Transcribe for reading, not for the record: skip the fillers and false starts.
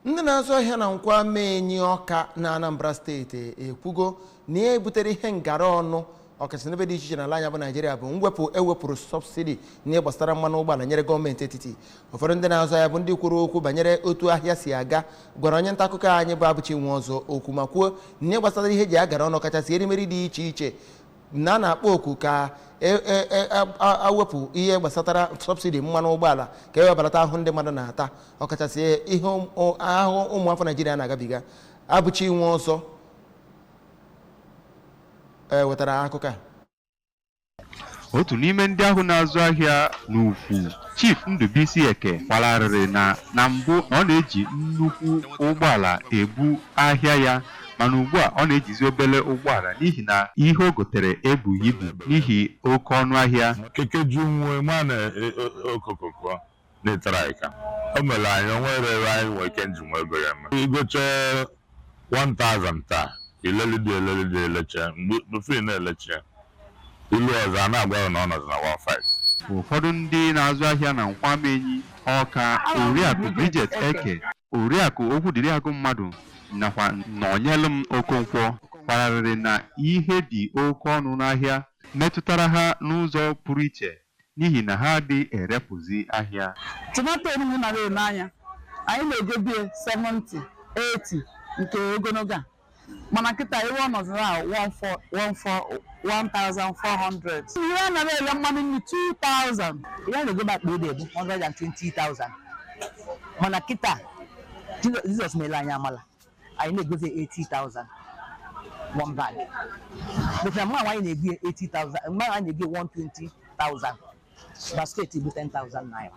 Ndị na-azụ ahịa na Nkwamenyi Ọka na Anambra Steeti ekwugo na ihe butere ihe ngara ọnụ, ọkachasị n'ebe dị iche iche n'ala anyị bụ Naijiria, bụ mwepụ ewepụrụ subsidy n'ihe gbasara mmanụ ụgbọala nyere gọọmenti etiti. Ụfọdụ ndị na-azụ ahịa, bụ ndị kwuru okwu banyere otu ahịa si aga, gwara onye nta akụkọ anyị bụ Abụchi Nwe Ọzọ okwu ma kwuo na ihe gbasara ihe eji agara ọnụ, kachasị erimeri dị iche iche, na a na-akpọ oku ka awepụ ihe gbasatara subsidy mmanụ ụgbọala ka e webelata ahụ ndị mmadụ na-ata, ọkachasị ihe ahụ ụmụafọ Naijiria na-agabiga. Abụchi Nwe Ọzọ e wetara akụkọ a. Otu n'ime ndị ahụ na-azụ ahịa n'Ukwu, Chief Ndubuisi Eke, kwalarịrị na na mbụ na ọ na-eji nnukwu ụgbọala ebu ahịa ya, mana ugbu a ọ na-ejizi obele ụgbọala n'ihi na ihe o gotere ebughị ibu n'ihi oke ọnụ ahịa. Keke ju nwe ma na okokoko n'ịtara ịka o mere anyị onwe rere anyị nwee ike nji nwe ego ya eme igoche 1000 taa, ilelide elelide eleche mgbe before ị na-eleche ilu ọzọ a na-agwa ya na ọ nọzi na 15. Ụfọdụ ndị na-azụ ahịa na Nkwamenyi Ọka, Oriakụ Bridget Eke, Oriakụ Okwudiriagụ Mmadụ nakwa Nọnyelụ Okonkwo, kwararịrị na ihe dị oke ọnụ n'ahịa metụtara ha n'ụzọ pụrụ iche n'ihi na ha adịghị erepụzi ahịa. Tomato onugbu nara ene anya, anyị na-egobie 70, 80 nke ogologo a, mana kịta ebe ọ nọzi na 1400. Ihe a nara ele mmanụ nri 2000. Ihe a na-egobe akpa ede bụ 120,000, mana kịta Jizọs mere anyị amala, anyị na-egozi 80,000 one bag, but na mmanụ anyị na-ebu 80,000, mmanụ anyị na-ebu 120,000, basket bụ 10,000 naira.